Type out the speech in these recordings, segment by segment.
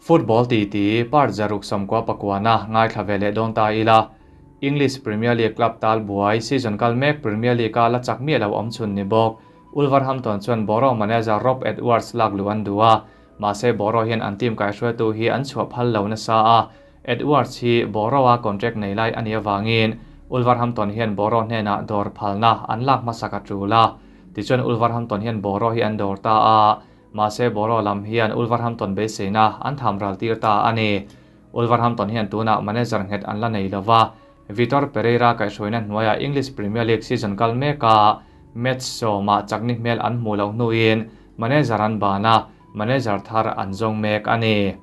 Football titi part 199 na ngaithla ve leh dawn ta ila. English Premier League club tal buai season kal mek Premier League-a la chak miah lo awm chhun ni bawk. Wolverhampton chuan Borough manager Rob Edwards lak luh an duh a, mahse Borough hian an team kaihruaitu hi an chhuah phal lo nasa a. Edwards hi Borough-a contract nei lai a nih avangin Wolverhampton hian Borough hnenah dawr phalna an lak hmasak a tul a. Tichuan Wolverhampton hian Borough hi an dawr ta a. Mahse Borough lam hian Wolverhampton beiseina an tham ral tir ta a ni. Wolverhampton hian tunah manager nghet an la nei lova, Vitor Pereira kaihhruaina hnuaiah English Premier League season kal meka match sawmah chakni hmel an hmuh loh hnuin manager an ban a, manager thar an zawng mek a ni.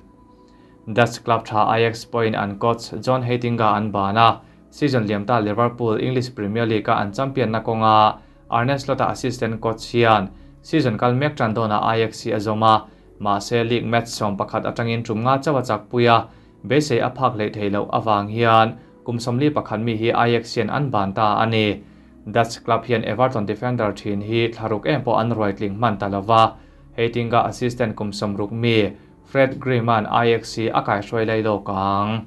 Dutch club tha Ajax pawhin an coach John Heitinga an ban a, season liamta Liverpool English Premier League-a an champion na kawnga Arne Slot-a assistant coach hian season kal mek tan dawnah Ajax hi a zawm a, mahse league match 11 atangin tum nga chauh a chakpui a, beisei a phak hleih theih loh avang hian kum 41 mi hi Ajax hian an ban ta a ni. Dutch club hian Everton defender thin hi thlaruk em pawh an ruai tling hman ta lova, Heitinga assistant kum 60 mi Fred Grim-a'n Ajax hi a kaihruai lai lawk ang.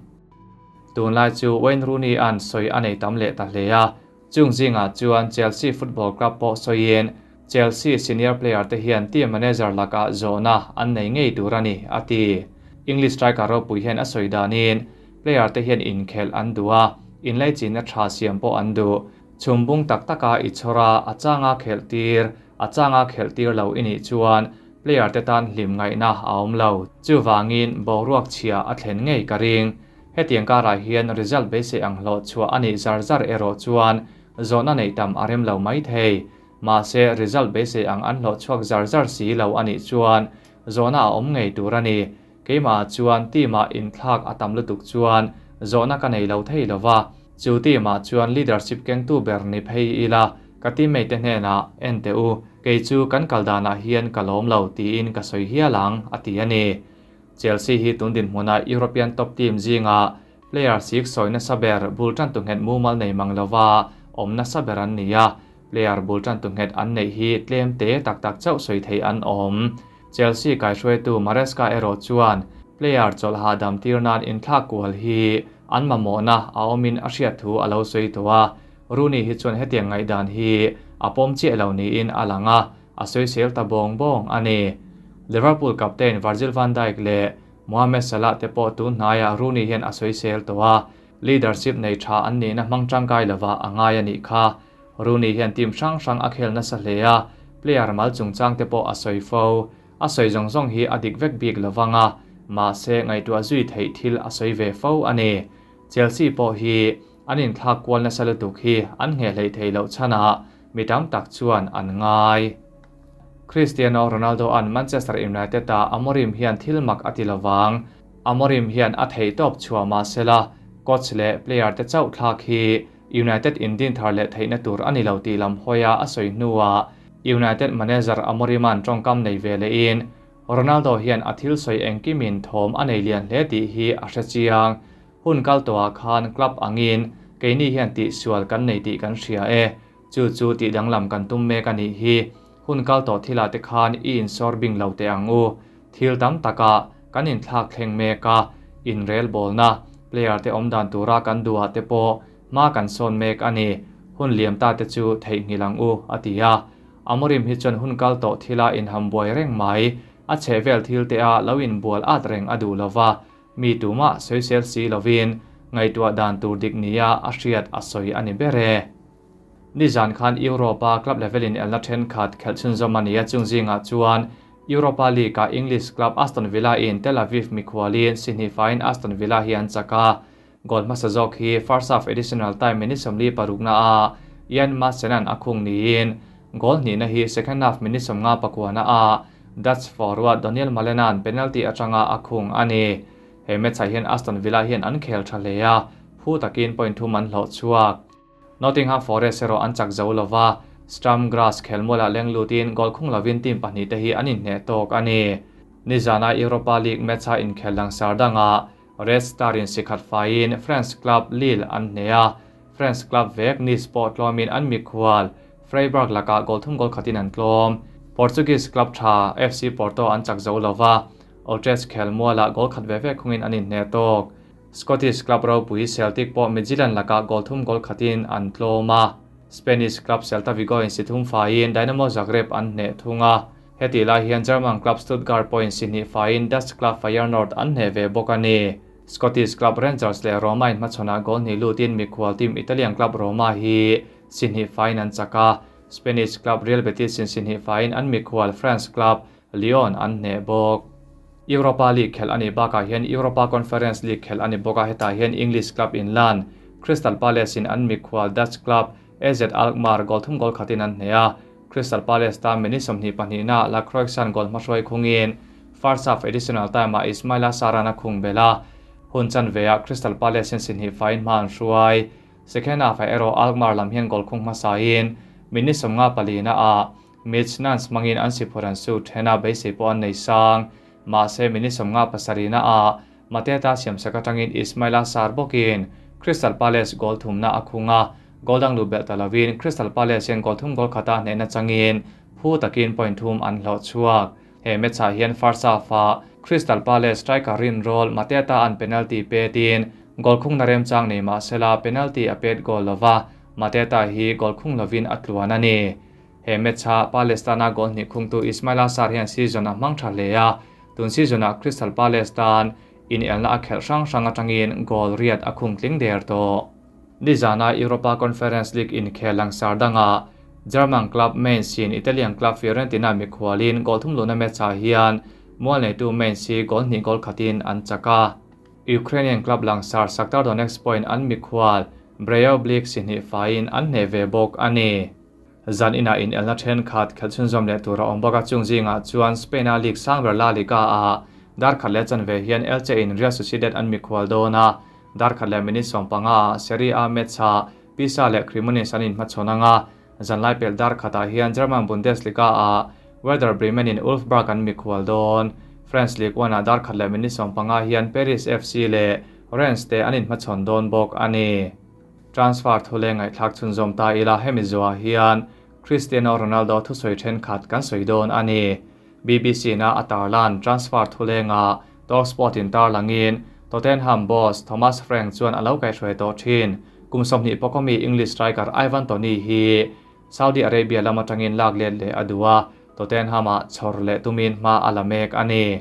Tunlai chu Wayne Rooney-a'n sawi a nei tam leh ta hle a, Chung zingah chuan Chelsea Football Club pawh sawiin Chelsea senior player te hian team manager lakah zawhna an nei ngei tur a ni, a ti. English striker ropui hian a sawi danin player te hian inkhelh an duh a, inlaichinna tha siam pawh an duh. Chhumbung tak taka i chhawr a, a changa khelh tir, a changa khelh tir lo i nih chuan player te tan hlim ngaihna a awm lo. Chuvangin boruak chhia a thlen ngei ka ring. Hetiang karah hian result beisei ang hlawh chhuah a nih zar zar erawh chuan zawhna neih tam a rem lo mai thei. Mahse, result beisei ang an hlawh chhuak zar zar si lo a nih chuan zawhna a awm ngei tur a ni. Keimahah chuan team-ah inthlak a tam lutuk chuan zawhna ka nei lo thei lo va, chu team-ah chuan leadership kengtu ber ni phei ila ka teammate te hnenah en teh u, kei chu kan kal danah hian ka lawm lo tiin ka sawi hial ang, a ti a ni. Chelsea hi tun dinhmuna European top team zinga player sik sawi nasa ber bul tantu nghet mumal nei mang lova awm nasa ber an ni a, player bul tantu nghet an neih hi tlem te tak tak chauh sawi thei an awm. Chelsea kaihruaitu Maresca erawh chuan player chawlh hahdam tir nan inthlak kual hi an mamawhna a awmin a hriat thu a lo sawi tawh a, Rooney hi chuan hetiang ngaihdan hi a pawm chiah lo niin a lang a, a sawisel ta bawng bawng a ni. Liverpool captain Virgil van Dijk leh Mohamed Salah te pawh tun hnaiah Rooney hian a sawisel tawh a, leadership nei tha an nihna hmang tangkai lova a ngai a nih kha. Rooney hian team hrang hrang a khel nasa hle a, player mal chungchang te pawh a sawi fo. A sawi zawng zawng hi a dik vek bik lovang a, mahse ngaihtuah zui theih thil a sawi ve fo a ni. Chelsea pawh hi an inthlak kual nasa lutuk hi an ngheh hleih theih loh chhanah mi tam tak chuan an ngai. Cristiano Ronaldo-a'n Manchester United-a Amorim hian thil mak a ti lovang. Amorim hian a theihtawp chhuah mahsela coach leh player te chauh thlak hi United indin thar leh theihna tur a ni lo tih lam hawia a sawi hnuah United manager Amorim-a'n tawngkam nei ve lehin Ronaldo hian a thil sawi engkimin thawm a nei lian hle tih hi a hre chiang. Hun kal tawhah khan club angin keini hian tihsual kan nei tih kan hria e. Chu chu tih danglam kan tum mek a nih hi. Hun kal tawh thilah te khan i insawr bing lo teh ang u. Thil tam takah kan inthlak thleng mek a, inrelbawlna, player te awm dan tura kan duhah te pawh hma kan sawn mek a ni. Hun liam ta te chu theihnghilh ang u, a ti a. Amorim hi chuan hun kal tawh thila inhambuai reng mai, a chhehvel thil te a lo inbual at reng a duh lova, Mi tumah sawisel si lovin ngaihtuah dan tur dik nia a hriat a sawi a ni ber e. Nizan khan Europe-a club level-in elna thenkhat khelh chhunzawm a ni a, chung zingah chuan Europa League-ah English club Aston Villa-in Tel Aviv mikhualin si hnih faiin Aston Villa hi an chak a, goal hmasa zawk hi first half additional time minute 46 ah Ian Maatsen-a'n a khung niin goal hnihna hi second half minute 59 ah Dutch forward Donyell Malen-a'n penalty atanga a khung a ni. He match-ah hian Aston Villa hian an khel tha hle a, phu takin point thum an hlawh chhuak. Nottingham Forest erawh an chak zo lova, Sturm Graz khelmualah leng lutin goal khung lovin team pahnih te hi an inhneh tawk a ni. Nizana Europa League match-a inkhel langsar dangah Red Star-in sikhat faiin France club Lille an hneh a, France club vek Nice pawh tlawmin an mikhual Freiburg lakah goal thum goal khatin an tlawm. Portuguese club tha FC Porto an chak zo lova, Utrecht khelmualah goal khat ve ve khungin an inhne tawk. Scottish club ropui Celtic pawh Midtjylland lakah goal thum goal khatin an tlawm a. Spanish club Celta Vigo in si thum faiin Dynamo Zagreb an hneh thung a. Hetih lai hian German club Stuttgart pawhin si hnih faiin Dutch club Feyenoord an hneh ve bawk a ni. Scottish club Rangers leh Roma in hmachhawnah goal hnih lutin mikhual team Italian club Roma hi si hnih faiin an chak a. Spanish club Real Betis in si hnih faiin an mikhual France club Lyon an hneh bawk. Europa League khelh a nih bakah hian Europa Conference League khelh a ni bawk a, hetah hian English club inlan Crystal Palace in an mikhual Dutch club AZ Alkmaar goal thum goal khatin an hneh a. Crystal Palace tan minute 22 naah Lacroix-a'n goal hmahruai khungin first half additional time-ah Ismaila Sarr-a'n a khung belh a. Hun chanveah Crystal Palace hian si hnih faiin hma an hruai. Second half-ah erawh Alkmaar lam hian goal khung hmasain minute 54 naah Mitch Nance hmangin an siphur an su then a, beisei pawh an nei sang. Mahse, minute 57 naah Mateta siamsak atangin Ismaila Sarr bawkin Crystal Palace goal thumna a khung a, goal dang luh belh ta lovin Crystal Palace hian goal thum goal khata hnehna changin phu takin point thum an hlawh chhuak. He match-ah hian first half-ah Crystal Palace striker rinrawl Mateta an penalty petin goal khungna remchang nei mahsela penalty a pet goal lova, Mateta hi goal khung lovin a tluan a ni. He match-ah Palace tana goal hnih khungtu Ismaila Sarr hian season a hmang tha hle a, tun season-ah Crystal Palace tan inelna a khelh hrang hrang atangin goal riat a khung tling der tawh. Nizana Europa Conference League inkhel langsar dangah German club Mainz in Italian club Fiorentina mikhualin goal thum luhna match-ah hian mual neitu Mainz hi goal hnih goal khatin an chak a. Ukrainian club langsar Shakhtar Donetsk pawhin an mikhual Breidablik si hnih faiin an hneh ve bawk a ni. Zan inah inelna thenkhat khelh chhunzawm leh tur a awm bawk a, chung zingah chuan Spain-a league sang ber La Liga-ah dar khat leh chanve hian Elche in Real Sociedad an mikhual dawn a, dar khat leh minute 15-ah Serie A match-ah Pisa leh Cremonese an inhmachhawn ang a, zanlai pelh dar khatah hian German Bundesliga-ah Werder Bremen in Wolfsburg an mikhual dawn. French Ligue 1-ah dar khat leh minute 15 hian Paris FC leh Rennes te an inhmachhawn dawn bawk a ni. Transfer thu leh ngaihthlak chhunzawm ta ila hemi zuah hian Cristiano Ronaldo thusawi thenkhat kan sawi dawn a ni. BBC na a tarlan transfer thu lenga Talksport in tarlangin Tottenham boss Thomas Frank chuan a lo kaihhruai tawh thin. Kum 20 pawkawmi English striker Ivan Toney hi Saudi Arabia lam atangin lak let leh a duh a, Tottenham-ah chhawr leh tumin hma a la mek a ni.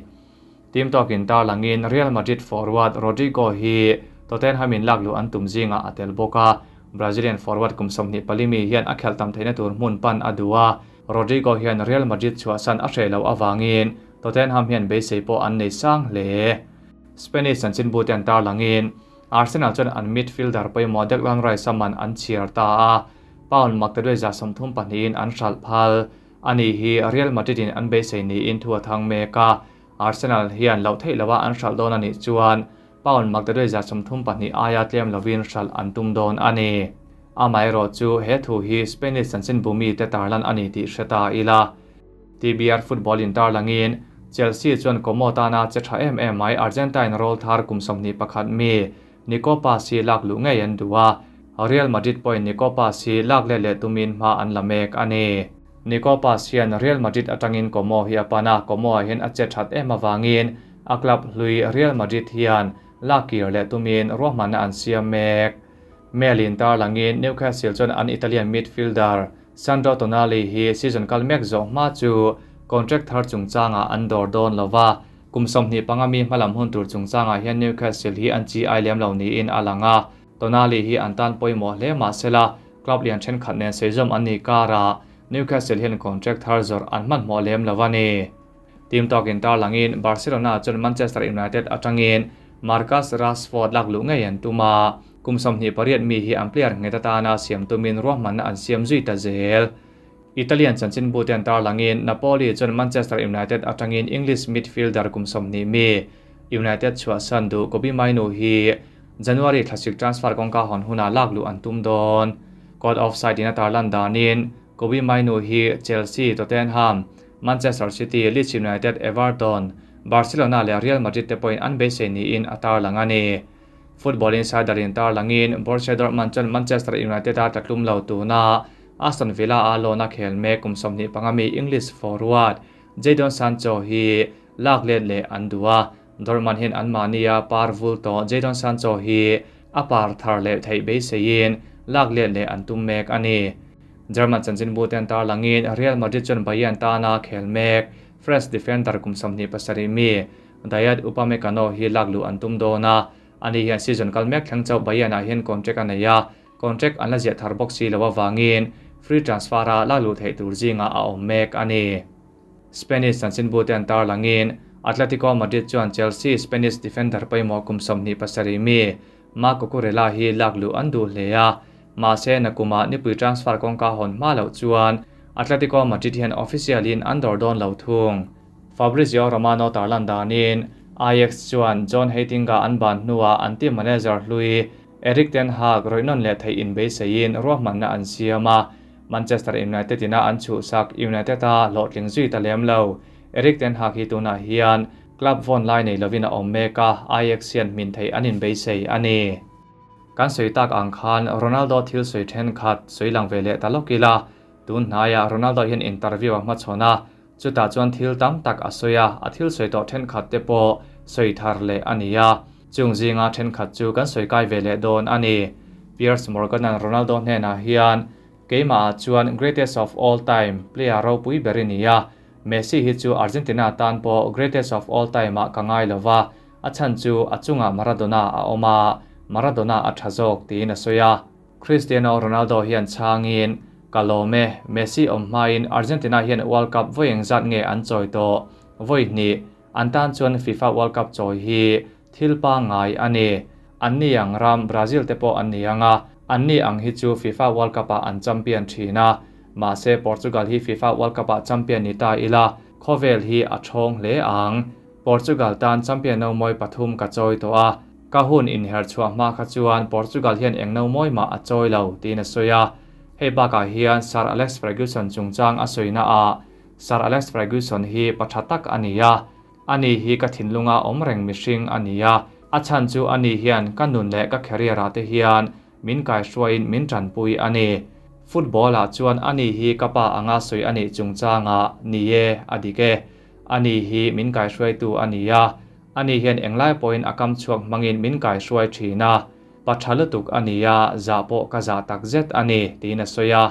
Team talk-in tarlangin Real Madrid forward Rodrygo hi Tottenham-in lak luh an tum zingah a tel bawk a, Brazilian forward kum 24 mi hian a khelh tam theihna tur hmun pan a duh a, Rodrygo hian Real Madrid chhuahsan a hreh loh avangin Tottenham hian beisei pawh an nei sang hle. Spanish chanchinbu te an tarlangin Arsenal chuan an midfielder pawimawh Declan Rice a man an chhiar ta a, pound maktaduai 32 in an hralh phal. Ani hi Real Madrid in an beisei niin thu a thang mek a, Arsenal hian loh theih loha an hralh dawn a nih chuan pound maktaduai 32 aia tlem lovin hralh an tum dawn a ni. Amaherawh chu he thu hi Spanish chanchinbu mi te tarlan a ni tih hre ta ila. TBR football in tarlangin Chelsea chuan Como tana che tha em em mai Argentine roll thar kum 21 mi Nico Paz hi lak luh ngei an duh a, Real Madrid pawhin Nico Paz hi lak let leh tumin hma an la mek a ni. Nico Paz hian Real Madrid atangin Como hi a pan a, Como ah hian a che that em awangin a club hlui Real Madrid hian lak kir leh tumin ruahmanna an siam mek. Mail in tarlangin Newcastle chuan an Italian midfielder Sandro Tonali hi season kal mek zawh hma chu contract thar chungchangah an dawr dawn lova, kum 25 mi hmalam hun tur chungchangah hian Newcastle hi an chi ai lem lo niin a lang a, Tonali hi an tan pawimawh hle mahsela club lian thenkhat nen seizawm an ni kara Newcastle hian contract thar zawrh an hmanhmawh lem lo a ni. Team talk-in tarlangin Barcelona chuan Manchester United atangin Marcus Rashford lak luh ngei an tum a, kum 28 mi hi an player nghet atana siam tumin ruahmanna an siam zui ta zel. Italian chanchinbu te an tarlangin Napoli chuan Manchester United atangin English midfielder kum 20 mi United chhuahsan duh Kobbie Mainoo hi January thlasik transfer kawngka hawn huna lak luh an tum dawn. Caught Offside in a tarlan danin Kobbie Mainoo hi Chelsea, Tottenham, Manchester City, Leeds United, Everton, Barcelona leh Real Madrid te pawhin an beisei niin a tarlang a ni. Football Insider in tarlangin Borussia Dortmund chuan Manchester United a tlatlum lo tuna Aston Villa a loan a khel mek kum 25 mi English forward Jadon Sancho hi lak let leh an duh a, Dortmund hian anmahnia par vul tawh Jadon Sancho hi a par thar leh theih beiseiin lak let leh an tum mek a ni. German chanchinbu ten tarlangin Real Madrid chuan Bayern tana khel mek French defender kum 27 mi Dayot Upamecano hi lak luh an tum dawn a, ani hian season kal mek thleng chauh Bayern ah hian contract a nei a, contract an la ziah thar bawk si lo avangin free transfer a lak luh theih tur zingah a awm mek a ni. Spanish chanchinbu te an tarlangin Atletico Madrid chuan Chelsea Spanish defender pawimawh kum 27 mi Marc Cucurella hi lak luh an duh hle a, mahse nakumah nipui transfer kawngka hawn hma loh chuan Atletico Madrid hian official in an dawr dawn lo thung. Fabrizio Romano tarlan danin Ajax chuan John Heitinga an ban hnuah an team manager hlui Erik ten Hag rawihnawn leh theih inbeiseiin ruahmanna an siam a, Manchester United ina an chhuhsak United a hlawhtling zui ta lem lo. Erik ten Hag hi tunah hian club vawn lai nei lovin a awm mek a, Ajax hian hmin theih an inbeisei a ni. Kan sawi tak ang khan Ronaldo thil sawi thenkhat sawi lang ve leh ta lawk ila, tun hnaiah Ronaldo hian interview a hmachhawn a, chutah chuan thil tam tak a sawi a, a thil sawi tawh thenkhat te pawh sawi thar leh a ni a, chung zinga thenkhat chu kan sawi kai ve leh dawn a ni. Piers Morgan-a'n Ronaldo hnenah hian, Keimahah chuan greatest of all time player ropui ber i ni a, Messi hi chu Argentina tan pawh greatest of all time-ah ka ngai lo va, a chhan chu a chungah Maradona a awm a, Maradona a tha zawk tiin a sawi a. Cristiano Ronaldo hian chhangin, Ka lawm e, Messi awm hmain Argentina hian World Cup vawi engzat nge an chawi tawh? Vawi hnih, an tan chuan FIFA World Cup chawi hi thil pangngai a ni. Anni ang ram Brazil te pawh an ni ang a, anni ang hi chu FIFA World Cup-ah an champion thin a. Mahse Portugal hi FIFA World Cup-ah champion ni ta ila, khawvel hi a thawng hle ang. Portugal tan champion no mawi pathum ka chawi tawh a, ka hun inher chhuah hma kha chuan Portugal hian eng no mawi mah a chawi lo, tiin a sawi a. Hei bakah hian Sir Alex Ferguson chungchang a sawina ah, Sir Alex Ferguson hi pa tha tak a ni a, ani hi ka thinlunga awm reng mihring a ni a, a chhan chu ani hian ka nun leh ka career ah te hian min kaihruaiin min tanpui a ni. Football ah chuan ani hi ka pa anga sawi a nih chungchangah ni e, a dik e. Ani hi min kaihruaitu a ni a, ani hian englai pawhin a kam chhuak hmangin min kaihruai thin a, pa tha lutuk a ni a, zah pawh ka zah tak zet a ni, tiin a sawi a.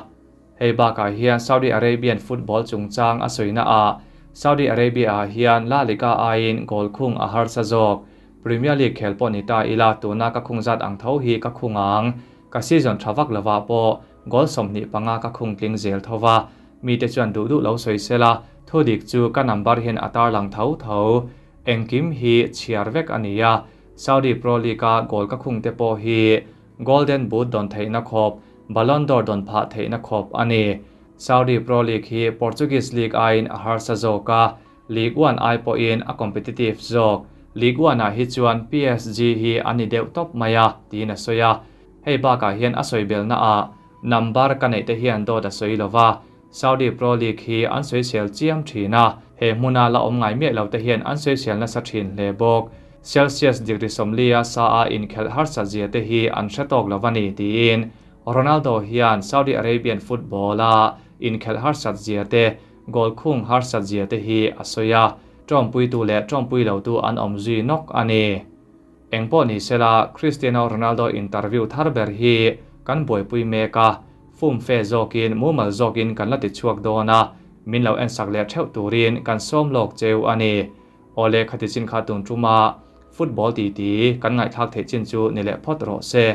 Hei bakah hian Saudi Arabian football chungchang a sawina ah Saudi Arabia ah hian La Liga aiin goal khung a harsa zawk. Premier League khel pawh ni ta ila tuna ka khung zat ang tho hi ka khung ang. Ka season tha vak lovah pawh goal 25 ka khung tling zel tho va, mite chuan duh duh lo sawi sela, thudik chu ka number hian a tarlang tho tho. Engkim hi chhiar vek a ni a, Saudi Pro League-a goal ka khung te pawh hi Golden Boot dawn theihna khawp, Ballon d'Or dawn phah theihna khawp a ni. Saudi Pro League hi Portuguese League aiin a harsa zawk a, League One ai pawhin a competitive zawk. League One-ah hi chuan PSG hi a ni deuh tawp mai a, tiin a sawi a. Hei bakah hian a sawi belnaah number ka neih te hian dawt a sawi lo va, Saudi Pro League hi an sawisel chiam thin a, he hmuna la awm ngai miah lo te hian an sawisel nasa thin hle bawk. Celsius degree 40 a sa a inkhelh harsat zia te hi an hre tawk lo a ni, tiin Ronaldo hian Saudi Arabian football a inkhelh harsat zia te, goal khung harsat zia te hi a sawi a, tawmpuitu leh tawmpui lotu an awm zui nawk a ni. Engpawh ni sela, Cristiano Ronaldo interview thar ber hi kan buaipui mek a, fum fe zawkin mumal zawkin kan la ti chhuak dawn a, min lo ensak leh theuh turin kan sawm lawk cheu a ni. Awle khati chin kha tun tuma football titi kan ngaihthlak theih chin chu ni leh phawt rawh se.